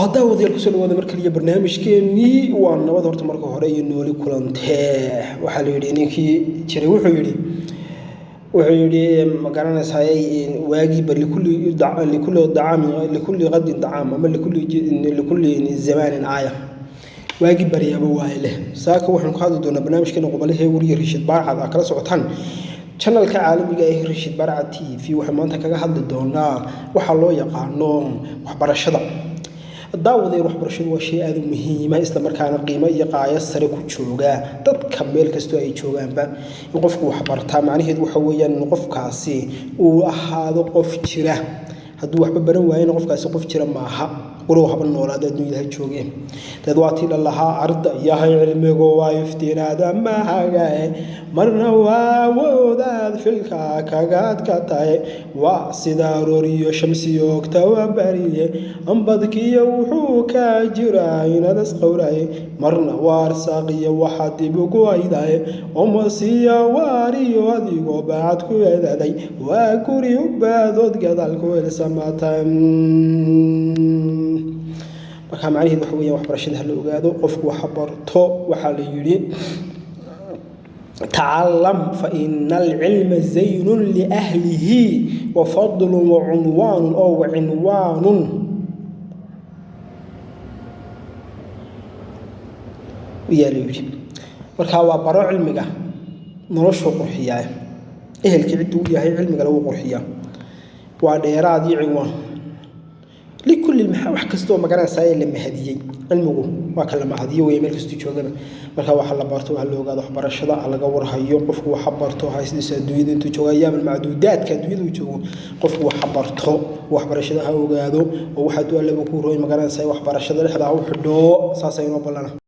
Haddaa wadayaal, kusoo dhawaada mar kaliya barnaamijkeenii. Waa nabad horta marka hore iyo nooli kulantee. Waxaa la yidhi ninkii jiray wuxuu yidhi, ma garanaysaay, waagiiba likulli dacaami, likulli qadin dacaam ama likulli zamaanin aaya, waagii baryaaba waaye leh. Saaka waxaan ku hadli doonaa barnaamijkeena qobolahee wariye Rashiid Baarcad aa kala socotaan channelka caalamiga ah Rashiid Baarcad TV. Waxaan maanta kaga hadli doonaa waxaa loo yaqaano waxbarashada. Daawadeer, waxbarashadu waa shay aada u muhiima, isla markaana qiimo iyo qaayo sare ku jooga dadka meel kastoo ay joogaanba. In qofku waxbartaa macnaheedu waxa weeyaan in qofkaasi uu ahaado qof jira. Hadduu waxba baran waayena, qofkaasi qof jira maaha, walow haba noolaado adduunyada ha joogeen. Dad waa tii dhalahaa arda yahay, cilmigu waa iftiinaada mahagae, marna waa woodaad filka kagaadka tahay, waa sida arooriyo shamsiyoogta waa bariye, ambadkiyo wuxuu kaa jiraa inaad asqowraye, marna waa arsaaqiyo waxaa dib ugu aydaye, omasiya waariyo adigoo baacad ku eedaaday, waa guri u baadood gadaal ku elsamaata. Markaa macnaheedu waxa weeyaan waxbarashada hala ogaado, qofku waxa barto. Waxaa la yidhi: tacalam fa ina alcilma zaynun liahlihi wa fadlun wa cunwaanun oo wa cinwaanun ayaa la yidhi. Markaa waa baro cilmiga, noloshuu qurxiyaa, ehelkii cidduu u yahay cilmiga lagu qurxiyaa, waa dheeraad iyo cinwaan likulli maxaa wax kastoo magaranaysaa ee la mahadiyey. Cilmigu waa ka la mahadiyo wey meel kastuu joogaba. Marka waxa la barto, waxa la ogaado, waxbarashada ha laga warhayo. Qofku waxa barto haysidiisa adduunyada intuu joogo, ayaamal macduudaadka adduunyada uu joogo, qofku waxa barto, waxbarashada ha ogaado, oo waxa aduu allaba kuu rooy magaranaysaa waxbarashada dhexda ha u xidho. Saasa inoo ballana.